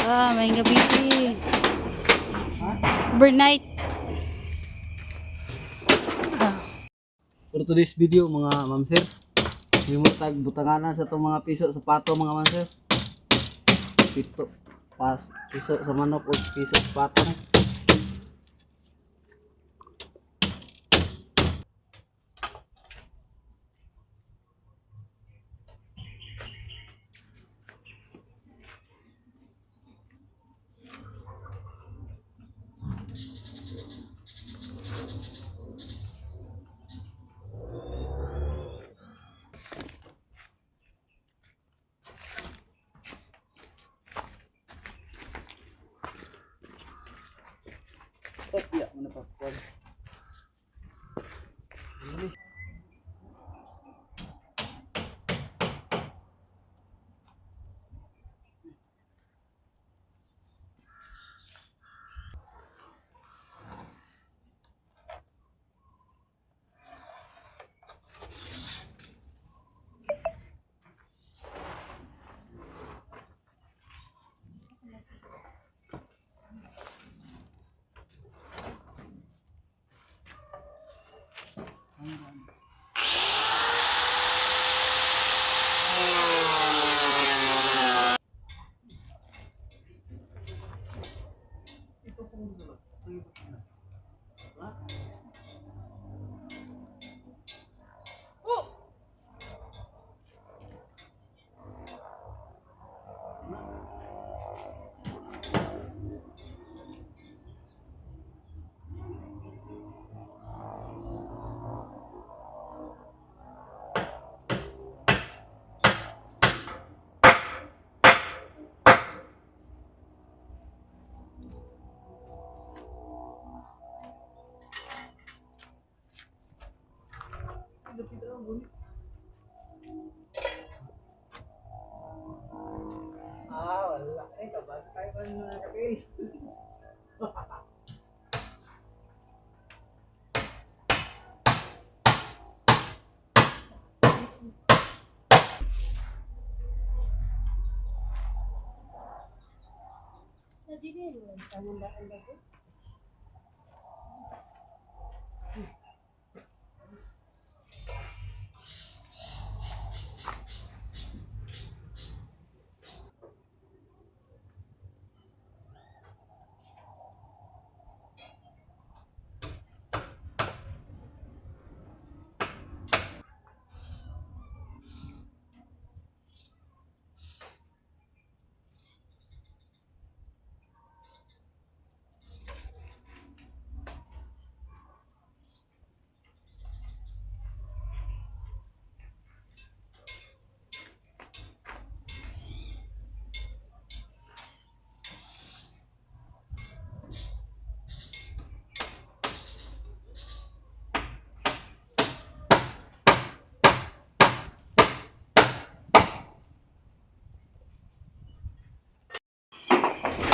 Ah, may gabi. Overnight. Ah. For today's video, mga ma'am sir, himo tag butanganan sa itong mga piso sa pato, mga ma'am sir. Pito pas piso sa manok o piso sa pato na. Tapya mo na pa. Ah, wala. Eh, kabantay pa mga kapil.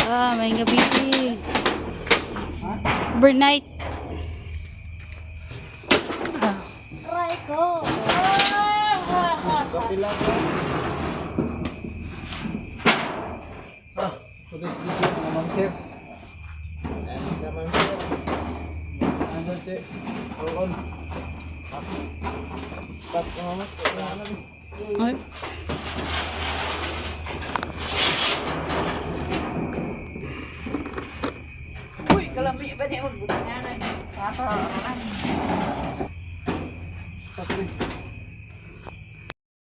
Ah, may gabi. Overnight. Ah. Aray ko. Kapil lang. Ah, today's video, mga ma'am sir. Ayan, mga ma'am sir. Ano si Roon. Stop ko mama. Ay. Uy, kalami ba niya magbutanganan? Papa.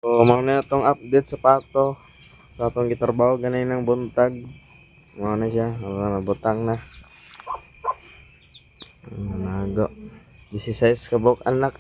So, mao na itong update sa pato. Sa atong gitrabaho ganay ng buntag. Mao na siya, nabutang na. Nago. 16 kabuk anak.